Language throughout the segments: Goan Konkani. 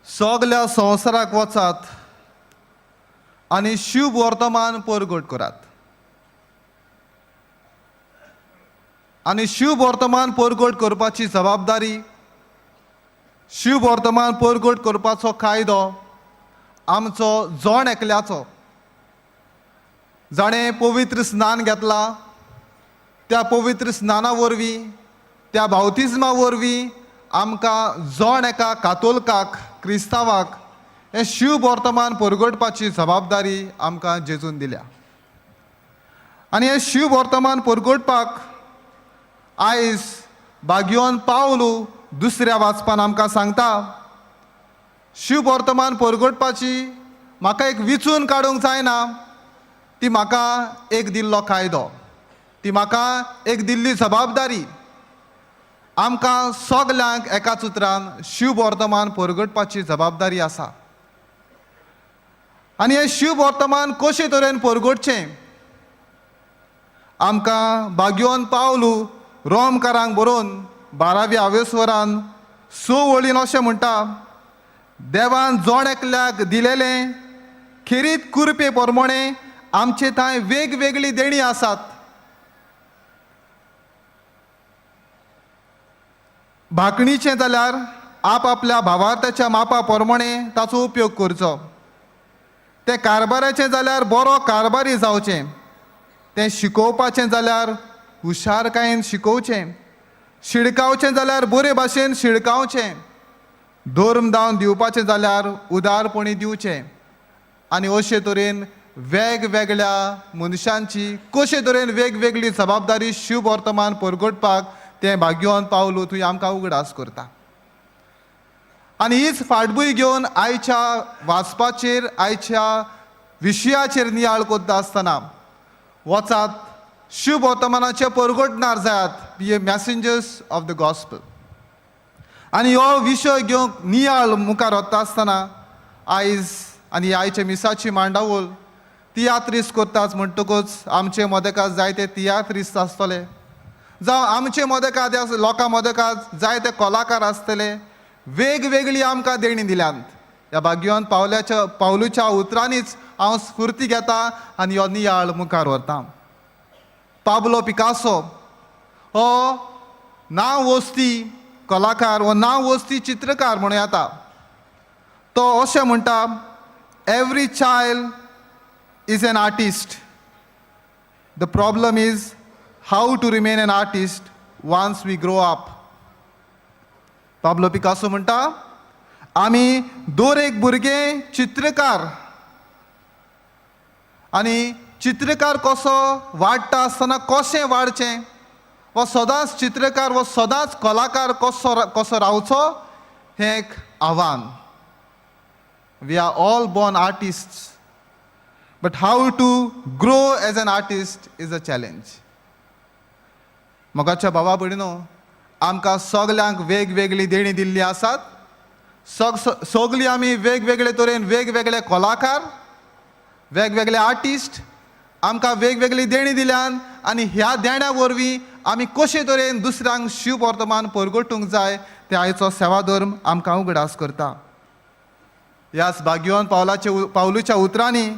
सगल्या संवसाराक वचात आनी शुभ वर्तमान परगट करात. आनी शुभ वर्तमान परगट करपाची जबाबदारी, शुभ वर्तमान परगट करपाचो कायदो आमचो जण एकल्याचो. जाणें पवित्र स्नान घेतलां त्या पवित्र स्नाना वरवीं, त्या बावतिज्मा वरवीं आमकां जण एका कातोलकाक, क्रिस्तांवाक हें शुभ वर्तमान परगटपाची जबाबदारी आमकां जेजून दिल्या. आनी हें शुभ वर्तमान परगटपाक आयज भाग्यवान पावलू दुसऱ्या वाचपान आमकां सांगता, शुभ वर्तमान परगटपाची म्हाका एक विचून काडूंक जायना, ती म्हाका एक दिल्लो कायदो, ती म्हाका एक दिल्ली जबाबदारी. आमकां सगल्यांक एकाच उतरान शुभ वर्तमान परगटपाची जबाबदारी आसा. आनी हें शुभ वर्तमान कशे तरेन परगटचें आमकां भाग्यवान पावलू रोमकारांक बरोवन 12व्या आवेस्वरान 6 वळीन अशें म्हणटा, देवान जण एकल्याक दिलेलें खेरीत कुरपे प्रमाणे आमचे थंय वेगवेगळी देणी आसात. भाकणीचें जाल्यार आपआपल्या भावार्थाच्या मापा प्रमाणे ताचो उपयोग करचो, तें कारबाराचें जाल्यार बरो कारबारी जावचें, तें शिकोवपाचें जाल्यार हुशारकायेन शिकोवचें, शिडकावचें जाल्यार बरे भाशेन शिडकावचें, धर्म दावन दिवपाचें जाल्यार उदारपणी दिवचें. आनी अशे तरेन वेगवेगळ्या मनशांची कशे तरेन वेगवेगळी जबाबदारी शुभ वर्तमान परगटपाक तें भाग्यवान पावलू थंय आमकां उगडास करता. आनी हीच फाटभूंय घेवन आयच्या वाचपाचेर, आयच्या विशयाचेर नियाळ करता आसतना वचात शुभ वर्तमानाचे परगटणार जायात, be a messengers of the gospel. आनी हो विशय घेवन नियाळ मुखार वता आसतना आयज आनी आयच्या मिसाची मांडावळ तियात्रीस्त करताच म्हणटकूच आमचे मदेकात जायते तियात्रीस्त आसतले, जावं आमचे मदेकात लोकां मदेकात जायते कलाकार आसतले. वेगवेगळी आमकां देणी दिल्यांत. ह्या भाग्यवान पावल्याच्या पावलूच्या उतरांनीच हांव स्फुर्ती घेता आनी हो नियाळ मुखार व्हरता. पाब्लो पिकासो हो नांव वस्ती कलाकार हो नांव वस्ती चित्रकार म्हणूं येता. तो अशें म्हणटा, every child is an artist. The problem is how to remain an artist once we grow up. Pablo Picasso म्हणटा, आमी दर एक भुरगें चित्रकार, आनी चित्रकार कसो वाडटा आसतना कशें वाडचें, वा सदांच चित्रकार वा सदांच कलाकार कसो कसो रावचो हें एक आव्हान. We are all born artists, but how to grow as an artist is a challenge. मोगाच्या भावा भयणीनो, आमकां सगल्यांक वेगवेगळी देणी दिल्ली आसात. सगळीं आमी वेगवेगळे तरेन वेगवेगळे कलाकार, वेगवेगळे आर्टिस्ट, आमकां वेगवेगळी देणी दिल्यान आनी ह्या देण्या वरवीं आमी कशे तरेन दुसऱ्यांक शुभ वर्तमान परगटूंक जाय तें आयचो सेवाधर्म आमकां उगडास करता. ह्याच भाग्यवान पावलाचे पावलूच्या उतरांनी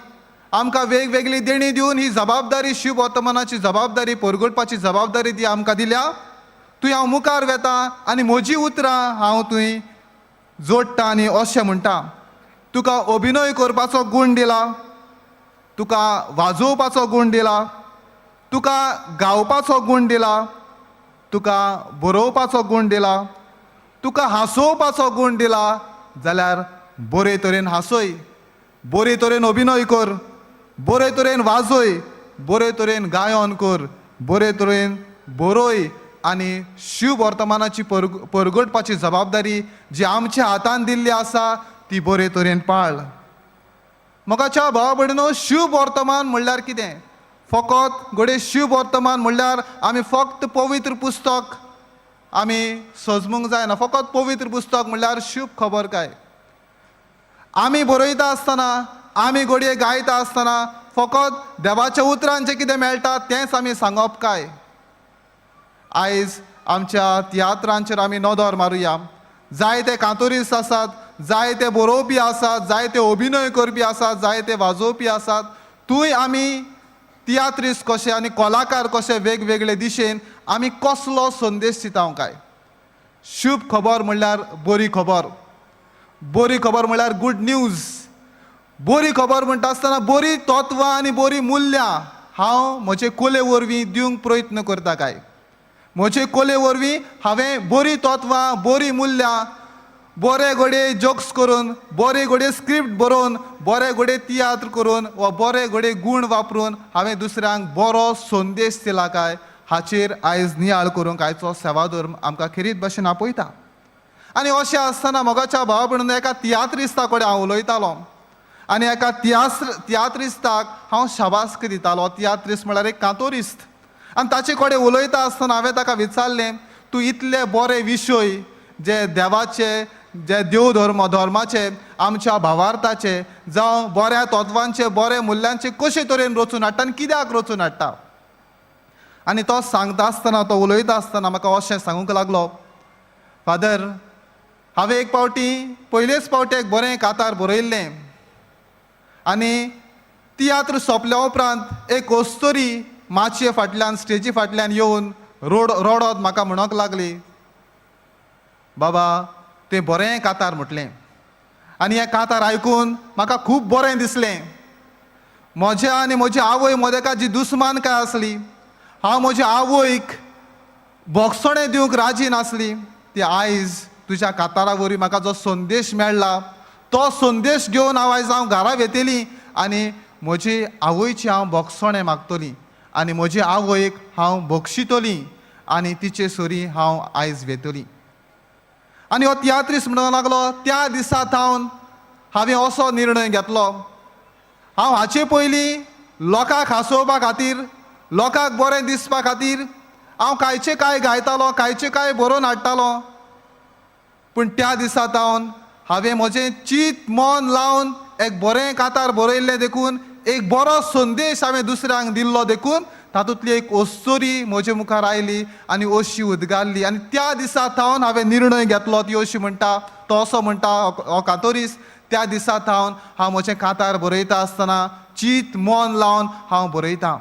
आमकां वेगवेगळी देणी दिवन ही जबाबदारी, शुभ वर्तमानाची जबाबदारी परगटपाची जबाबदारी ती आमकां दिल्या. तूं हांव मुखार वेता आनी म्हजी उतरां हांव तुंय जोडटा आनी अशें म्हणटा, तुका अभिनय करपाचो गूण दिला, तुका वाजोवपाचो गूण दिला, तुका गावपाचो गूण दिला, तुका बरोवपाचो गूण दिला, तुका हांसोवपाचो गूण दिला, जाल्यार बरे तरेन हांसय, बरे तरेन अभिनय कर, बरे तरेन वाजय, बरे तरेन गायन कर, बरे तरेन बरय आनी शुभ वर्तमानाची परगटपाची जबाबदारी जी आमच्या हातान दिल्ली आसा ती बरे तरेन पाळ. मोगाच्या भावा भयणीनो, शुभ वर्तमान म्हणल्यार कितें? फकत घडये शुभ वर्तमान म्हणल्यार आमी फक्त पवित्र पुस्तक आमी सजमूंक जायना. फकत पवित्र पुस्तक म्हणल्यार शुभ खबर काय? आमी बरयता आसतना, आमी घडये गायता आसतना फकत देवाच्या उतरान जें कितें मेळटा तेंच आमी सांगप काय? आयज आमच्या तियात्रांचेर आमी नदर मारुया. जायते कांतोरीस्त आसात, जायते बरोवपी आसात, जायते अभिनय करपी आसात, जायते वाजोवपी आसात. थंय आमी तियात्रिस्त कशे आनी कलाकार कशे वेगवेगळे दिशेन आमी कसलो संदेश दिता काय? शुभ खबर म्हणल्यार बरी खबर, बरी खबर म्हणल्यार गुड न्यूज. बरी खबर म्हणटा आसतना बरी तत्वां आनी बरी मुल्यां हांव म्हजे कले वरवीं दिवंक प्रयत्न करता काय? म्हजे कले वरवीं हांवें बरी तत्वां, बरी मुल्यां, बरे घडये जोक्स करून, बरे घडये स्क्रिप्ट बरोवन, बरे घडये तियात्र करून वा बरे घडये गूण वापरून हांवें दुसऱ्यांक बरो संदेश दिला काय? हाचेर आयज नियाळ करूंक आयचो सेवाधर्म आमकां खेरीत भाशेन आपयता. आनी अशें आसतना मोगाच्या भावा भयणीनो, एका तियात्रिस्ता कडेन हांव उलयतालो आनी एका तियात्रिस्ताक हांव शाबासकी दितालो. तियात्रिस्त म्हळ्यार एक कांतोरिस्त. आनी ताचे कडेन उलयता आसतना हांवें ताका विचारलें, तूं इतले बरे विशय जे देवाचे, जे देव धर्म धर्माचे, आमच्या भावार्थाचे, जावं बऱ्या तत्वांचे, बऱ्या मुल्यांचे कशे तरेन रचून हाडटा आनी कित्याक रचून हाडटा? आनी तो सांगता आसतना, तो उलयता आसतना म्हाका अशें सांगूंक लागलो, फादर, हांवें एक पावटी, पयलेच पावटी एक बरें कातार बरयल्लें आनी तियात्र सोंपल्या उपरांत एक अस्तुरी माचये फाटल्यान, स्टेजी फाटल्यान येवन रोडत म्हाका म्हणूंक लागली, बाबा तें बरें कातार म्हटलें आनी हें कातार आयकून म्हाका खूब बरें दिसलें. म्हज्या आनी म्हजी आवय मदेका जी दुस्मानकाय आसली, हांव म्हज्या आवयक भोगसणें दिवंक राजी नासली, ती आयज तुज्या कातारा वरवीं म्हाका जो संदेश मेळ्ळा तो संदेश घेवन हांव आयज हांव घरा वेतली आनी म्हजी आवयची हांव भोगसणें मागतली आनी म्हजी आवयक हांव बक्षितली आनी तिचे सरी हांव आयज वेतली. आनी हो तियात्रीस म्हणूंक लागलो, त्या दिसा थावन हांवें असो निर्णय घेतलो, हांव हाचे पयलीं लोकांक हांसोवपा खातीर, लोकांक बरें दिसपा खातीर हांव कांयचे कांय गायतालो, कांयचे कांय बरोवन हाडटालो, पूण त्या दिसा थावन हांवें म्हजें चित मन लावन एक बरें कातार बरयल्लें देखून, एक बरो संदेश हांवें दुसऱ्यांक दिल्लो देखून तातूंतली एक अस्तुरी म्हजे मुखार आयली आनी अशी उदगारली. आनी त्या दिसा थावन हांवें निर्णय घेतलो, ती अशी म्हणटा, तो असो म्हणटा, हो कातोरीस, त्या दिसा थावन हांव म्हजें कातार बरयता आसतना चित मन लावन हांव बरयतां,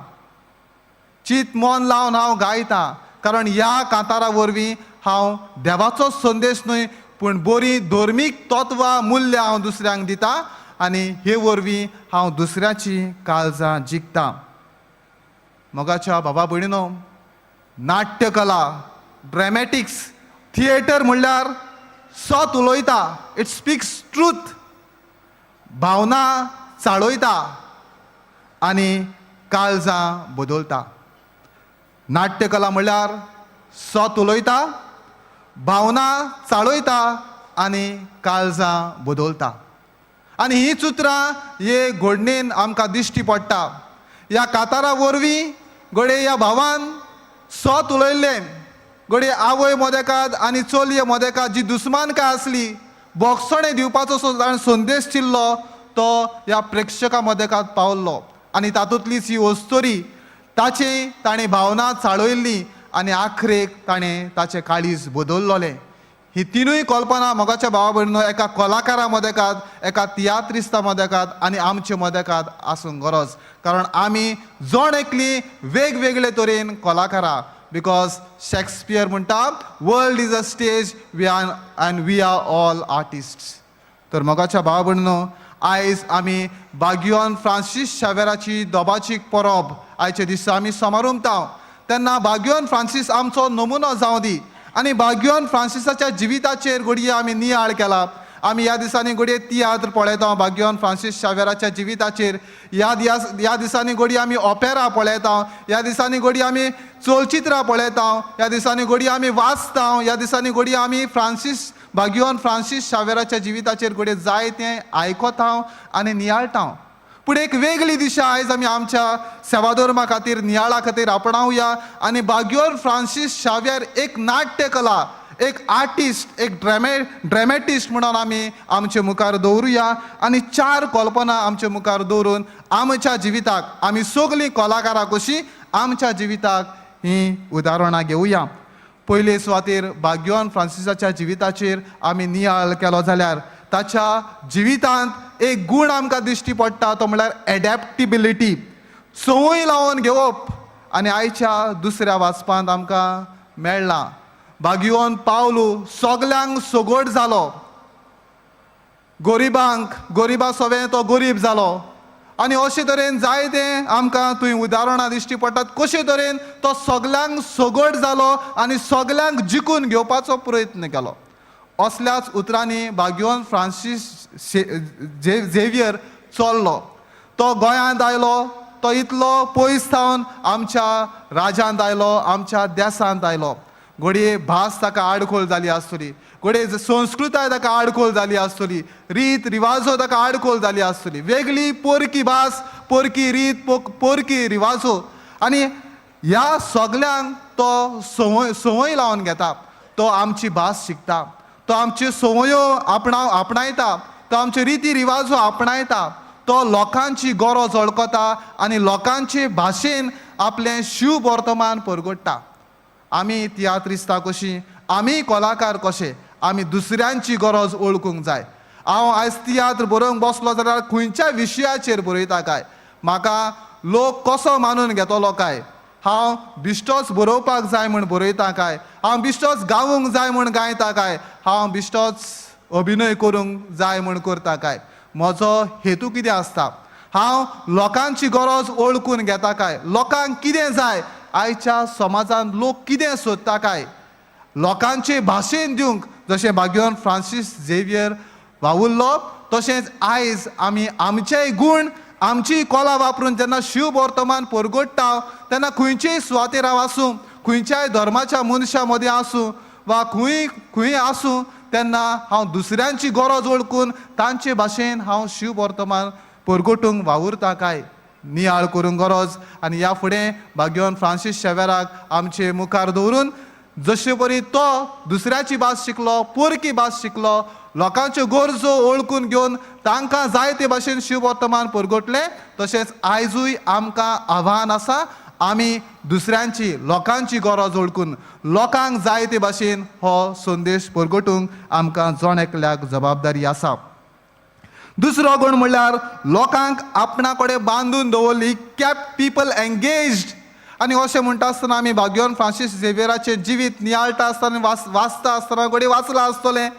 चित मन लावन हांव गायतां, कारण ह्या कातारा वरवीं हांव देवाचो संदेश न्हय पूण बरी धर्मीक तत्वां मुल्यां हांव दुसऱ्यांक दिता आनी हे वरवीं हांव दुसऱ्याची काळजां जिखतां. मोगाच्या बाबा भयणीनो, नाट्यकला, ड्रॅमॅटिक्स, थिएटर म्हणल्यार सत उलयता, it speaks truth, भावना चाळयता आनी काळजां बदलता. नाट्यकला म्हणल्यार सत उलयता, भावना चाळयता आनी काळजां बदलता. आनी ही चित्रां हे घडणेन आमकां दिश्टी पडटा. ह्या कातारा वरवीं घडये ह्या भावान सत उलयल्लें, घडये आवय मदेकात आनी चलये मदेकात जी दुस्मानकाय आसली, भोगसणें दिवपाचो ताणें संदेश दिल्लो तो ह्या प्रेक्षकां मदेकात पावल्लो आनी तातूंतलीच ही अस्तुरी ताची ताणें भावना चाळयल्ली आनी आखरेक ताणें ताचें काळीज बदललोलें. ही तिनूय कल्पना मोगाच्या भावा भयणीनो एका कलाकारा मदेकात, एका तियात्रिस्ता मदेकात आनी आमचे मदेकात आसूंक गरज, कारण आमी जण एकली वेगवेगळे तरेन कलाकारां. Because Shakespeare म्हणटा, world is a stage, we are and we are all artist. तर मोगाच्या भावा भयणीनो, आयज आमी बागियोन फ्रांसीस शावेराची दोबाचीक परब आयच्या दिसा आमी समारंभता तेन्ना बागियोन फ्रांसीस आमचो नमुनो जावं दी आनी बागियोन फ्रांसिसाच्या जिविताचेर घडये आमी नियाळ केला. आमी ह्या दिसांनी घडये तियात्र पळयता बागियोन फ्रांसीस शावेराच्या जिविताचेर, ह्या दिसांनी घडये आमी ऑपेरा पळयता, ह्या दिसांनी घडये आमी चलचित्रां पळयता, ह्या दिसांनी घडये आमी वाचता, ह्या दिसांनी घडये आमी बागियोन फ्रांसीस शावेराच्या जिविताचेर घडये जायतें आयकता आनी नियाळटा. पूण एक वेगळी दिशा आयज आमी आमच्या सेवाधर्मा खातीर, नियाळा खातीर आपणावया आनी बागियोन फ्रांसीस शाव्यार एक नाट्यकला, एक आर्टिस्ट, एक ड्रॅमॅटिस्ट म्हणून आमी आमचे मुखार दवरुया आनी चार कल्पना आमचे मुखार दवरून आमच्या जिविताक आमी सगळीं कलाकारां कशीं आमच्या जिविताक हीं उदाहरणां घेवया. पयले सुवातेर बागियोन फ्रांसिसाच्या जिविताचेर आमी नियाळ केलो जाल्यार ताच्या जिवितांत एक गूण आमकां दिश्टी पडटा, तो म्हणल्यार एडॅप्टिबिलिटी, संवय लावन घेवप. आनी आयच्या दुसऱ्या वाचपांत आमकां मेळ्ळां, भाग्यवन पावलू सगल्यांक सगट जालो, गरिबांक गरिबा सवें तो गरीब जालो. आनी अशे तरेन जायते आमकां थंय उदाहरणां दिश्टी पडटात, कशे तरेन तो सगल्यांक सगट जालो आनी सगल्यांक जिखून घेवपाचो प्रयत्न केलो. असल्याच उतरांनी भाग्यवन फ्रांसीस झेवियर चल्लो. तो गोंयांत आयलो, तो इतलो पयस सावन आमच्या राज्यांत आयलो, आमच्या देसांत आयलो. घडये भास ताका आडखळ जाली आसतली, घडये संस्कृताय ताका आडखळ जाली आसतली, रीत रिवाजो ताका आडखळ जाली आसतली, वेगळी पोरकी भास, पोरकी रीत, पोरकी रिवाजो. आनी ह्या सगल्यांक तो संवय लावन घेता. तो आमची भास शिकता, तो आमच्यो संवयो आपणायता, तो आमच्यो रिती रिवाजो आपणायता, तो लोकांची गरज वळखता आनी लोकांचे भाशेन आपलें शिव वर्तमान परगट्टा. आमी तियात्रिस्ता कशीं, आमी कलाकार कशे, आमी दुसऱ्यांची गरज वळखूंक जाय. हांव आयज तियात्र बरोवंक बसलो जाल्यार खंयच्या विशयाचेर बरयता काय, म्हाका लोक कसो मानून घेतलो काय, हांव बिश्टोच बरोवपाक जाय म्हूण बरयता काय, हांव बिश्टोच गावूंक जाय म्हूण गायता काय, हांव बिश्टोच अभिनय करूंक जाय म्हूण करता काय, म्हजो हेतू कितें आसता, हांव लोकांची गरज वळखून घेता काय, लोकांक कितें जाय, आयच्या समाजांत लोक कितें सोदता काय, लोकांचे भाशेन दिवंक जशें भाग्यवन फ्रांसीस झेवियर वावुरलो, तशेंच आयज आमी आमचेय गूण, आमची कला वापरून जेन्ना शिव वर्तमान परगट्टा तेन्ना खंयचेय सुवातेर हांव आसूं, खंयच्याय धर्माच्या मनशां मदीं आसूं वा खंय खंय आसूं, तेन्ना हांव दुसऱ्यांची गरज वळखून तांचे भाशेन हांव शिव वर्तमान परगटूंक वावुरता काय, नियाळ करूंक गरज. आनी ह्या फुडें भाग्यवन फ्रांसीस शेवेराक आमचे मुखार दवरून जशे परी तो दुसऱ्याची भास शिकलो, पोरकी भास शिकलो, लोकांच्यो गरजो वळखून घेवन तांकां जाय ते भाशेन शिव वर्तमान परगटलें, तशेंच आयजूय आमकां आव्हान आसा, आमी दुसऱ्यांची लोकांची गरज वळखून लोकांक जाय ते भाशेन हो संदेश परगटूंक आमकां जण एकल्याक जबाबदारी आसा. दुसरो गूण म्हणल्यार लोकांक आपणा कडेन बांदून दवरली, कॅप पिपल एंगेज्ड. आनी अशें म्हणटा आसतना आमी भाग्यवन फ्रांसीस झेवियराचें जिवीत नियाळटा आसतना, वाचता आसतना घडये वाचलां आसतलें,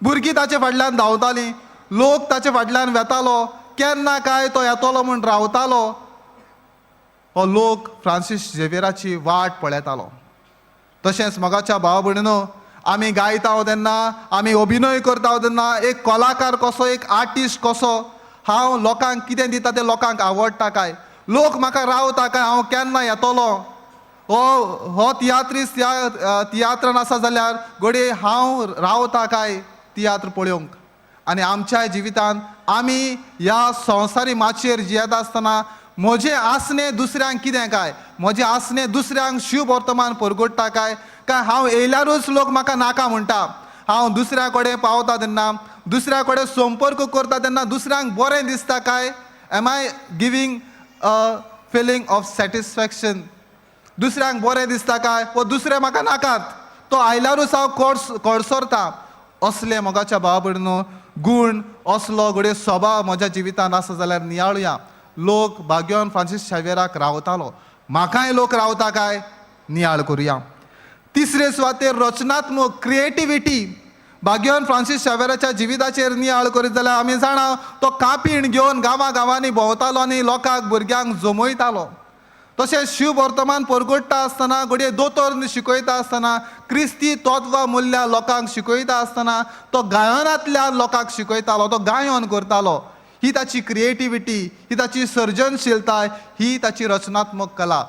भुरगीं ताचे फाटल्यान धांवतालीं, लोक ताचे फाटल्यान वेतालो, केन्ना काय तो येतलो म्हूण रावतालो. हो लोक फ्रांसीस झेवियराची वाट पळयतालो. तशेंच मोगाच्या भाव भयणीनो, आमी गायता तेन्ना, आमी अभिनय करता तेन्ना एक कलाकार कसो, एक आर्टिस्ट कसो, हांव लोकांक कितें दिता तें लोकांक आवडटा काय, लोक म्हाका रावता काय, हांव केन्ना येतलो, हो तियात्रिस्त ह्या तियात्रान आसा जाल्यार घडये हांव रावता काय तियात्र पळोवंक. आनी आमच्या जिवितांत आमी ह्या संवसारी माचयेर जियेता आसतना म्हजें आसणें दुसऱ्यांक कितें काय, म्हजें आसणें दुसऱ्यांक शिव वर्तमान परगट्टा काय, काय हांव येयल्यारूच लोक म्हाका नाका म्हणटा, हांव दुसऱ्या कडेन पावता तेन्ना, दुसऱ्या कडेन संपर्क करता तेन्ना दुसऱ्यांक बरें दिसता काय, am I giving a feeling of satisfaction, दुसऱ्यांक बरें दिसता काय, वो दुसरे म्हाका नाकात, तो आयल्यारूच हांव कडसरता. असले मोगाच्या भाव भयणीनो गूण, असलो घडये स्वभाव म्हज्या जिवितांत आसा जाल्यार नियाळुया. लोक भाग्यवन फ्रांसीस शावेराक रावतालो, म्हाकाय लोक रावता काय, नियाळ करुया. तिसरे सुवातेर रचनात्मक क्रिएटिविटी. भाग्यवन फ्रांसीस शावेराच्या जिविताचेर नियाळ करीत जाल्यार आमी जाणा तो कापीण घेवन गांवां गांवांनी भोंवतालो आनी लोकांक भुरग्यांक जमयतालो. तशेंच शिव वर्तमान परगट्टा आसतना, घडये दोतोर शिकयता आसतना, क्रिस्ती तत्वां मुल्यां लोकांक शिकयता आसतना तो गायनांतल्यान लोकांक शिकयतालो, तो गायन करतालो. ही ताची क्रिएटिविटी, ही ताची सर्जनशीलताय, ही ताची रचनात्मक कला.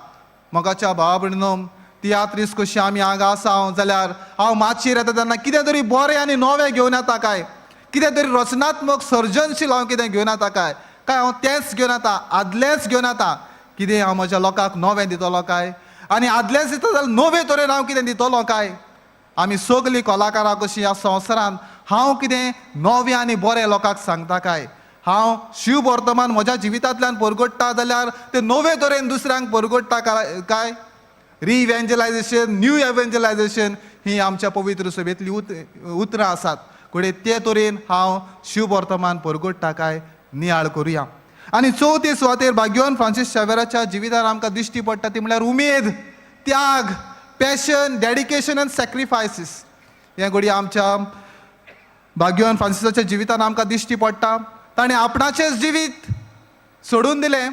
मोगाच्या भावा भयणीनो, तियात्रिस्त कशी आमी हांगा आसा जाल्यार हांव माचयेर येता तेन्ना कितें तरी बरें आनी नवें घेवन येता काय, कितें तरी रचनात्मक सर्जनशील हांव कितें घेवन येता काय, काय हांव तेंच घेवन येता, आदलेंच घेवन येता, कितें हांव म्हज्या लोकांक नवें दितलो काय, आनी आदलेंच दिता जाल्यार नवे तरेन हांव कितें दितलो काय. आमी सगलीं कलाकारां कशीं ह्या संवसारांत हांव कितें नवें आनी बरें लोकांक सांगता काय, हांव शिव वर्तमान म्हज्या जिवितांतल्यान परगट्टा जाल्यार ते नवे तरेन दुसऱ्यांक परगट्टा काय. रिइव्हेंजलायझेशन, न्यू एव्हेंजलायझेशन ही आमच्या पवित्र सभेंतली उतरां आसात. घडये ते तरेन हांव शिव वर्तमान परगट्टा काय नियाळ करुया. आनी चवथे सुवातेर भाग्यवान फ्रांसीस शावेराच्या जिवितार आमकां दिश्टी पडटा ती म्हणल्यार उमेद, त्याग, पॅशन, डेडिकेशन आनी सॅक्रिफायसीस. हें घडये आमच्या भाग्यवान फ्रांसिसाच्या जिवितान आमकां दिश्टी पडटा. ताणें आपणाचेंच जिवीत सोडून दिलें,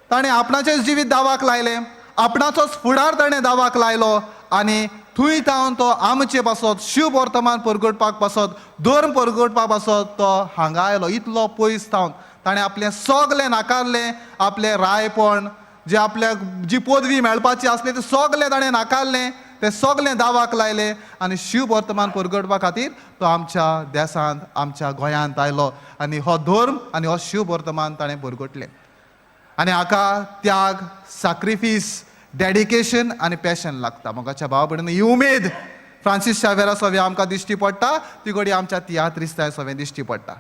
ताणें आपणाचेंच जिवीत दावाक लायलें, आपणाचोच फुडार ताणें दावाक लायलो आनी थंय थावन तो आमचे पासत शिव वर्तमान परगटपाक पासत, धर्म परगटपाक पासत तो हांगा आयलो. इतलो पयस थावन ताणें आपलें सगलें नाकारलें, आपलें रायपण जे आपल्याक जी पदवी मेळपाची आसली तें सगलें ताणें नाकारलें, तें सगलें दावाक लायलें आनी शिव वर्तमान परगटपा खातीर तो आमच्या देसांत, आमच्या गोंयांत आयलो आनी हो धर्म आनी हो शिव वर्तमान ताणें परगटलें. आनी हाका त्याग, साक्रिफीस, डेडिकेशन आनी पॅशन लागता. मोगाच्या भावा भयणींनो, ही उमेद फ्रांसीस शावेरा सवें आमकां दिश्टी पडटा, ती घडये आमच्या तियात्रिस्तां सवें दिश्टी पडटा.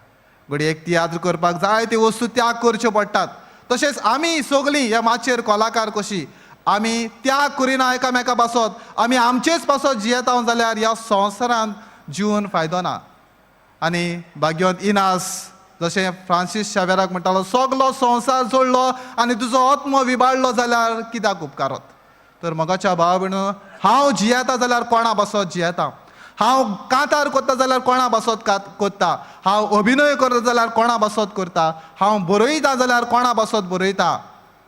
घडये एक तियात्र करपाक जायते वस्तू त्याग करच्यो पडटात. तशेंच आमी सगळीं ह्या माचयेर कलाकार कशी आमी त्याग करिना एकामेका पासत, आमी आमचेच पासत जियेता जाल्यार ह्या संवसारांत जिवन फायदो ना. आनी भाग्यवंत इनास जशें फ्रांसीस शावेराक म्हणटालो, सगलो संवसार जोडलो आनी तुजो आत्मो विबाडलो जाल्यार कित्याक उपकारत. तर मोगाच्या भावा भयणींनो, हांव जियेता जाल्यार कोणा पासत जियेता, हांव कांतार करता जाल्यार कोणा पासत करता, हांव अभिनय करता जाल्यार कोणा पासत करता, हांव बरयता जाल्यार कोणा पासत बरयता.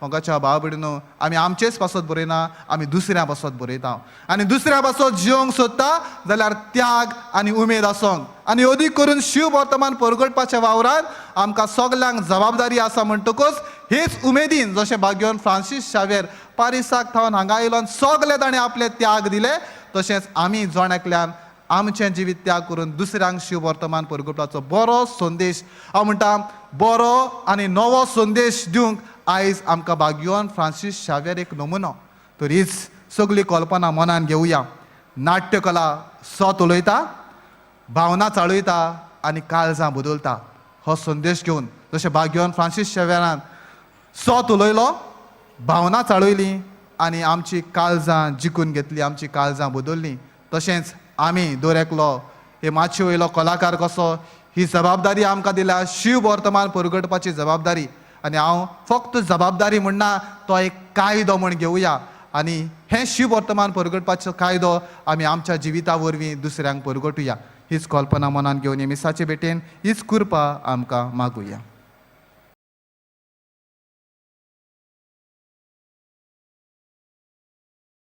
मोगाच्या भावा भयणींनो, आमी आमचेच पासत बरयना, आमी दुसऱ्या पासत बरयता. आनी दुसऱ्या पासत जिवंक सोदता जाल्यार त्याग आनी उमेद आसोंक आनी अदीक करून शिव वर्तमान परगटपाच्या वावरान आमकां सगल्यांक जबाबदारी आसा. म्हणटकच हेच उमेदीन जशें भाग्यवान फ्रांसीस शावेर पारिसाक थावन हांगा आयलो आनी सगले ताणें आपले त्याग दिले, तशेंच आमी जण एकल्यान आमचें जिवीत त्याग करून दुसऱ्यांक शिव वर्तमान परगटपाचो बरो संदेश, हांव म्हणटा बरो आनी नवो संदेश दिवंक आयज आमकां भाग्यवान फ्रांसीस शावेर एक नमुनो. तर हीच सगळी कल्पना मनान घेवया. नाट्यकला सत उलयता, भावना चाळयता आनी काळजां बदलता. हो संदेश घेवन जशें भाग्यवान फ्रांसीस शावेरान सत उलयलो, भावना चाळयली आनी आमची काळजां जिखून घेतली, आमची काळजां बदलली, तशेंच आमी दर एकलो हे मातशे वयलो कलाकार कसो ही जबाबदारी आमकां दिल्या, शिव वर्तमान परगटपाची जबाबदारी. आनी हांव फक्त जबाबदारी म्हणना, तो एक कायदो म्हण घेवया आनी हें शिव वर्तमान परगटपाचो कायदो आमी आमच्या जिविता वरवीं दुसऱ्यांक परगटुया. हीच कल्पना मनान घेवन मिसाचे भेटेन हीच कृपा आमकां मागुया.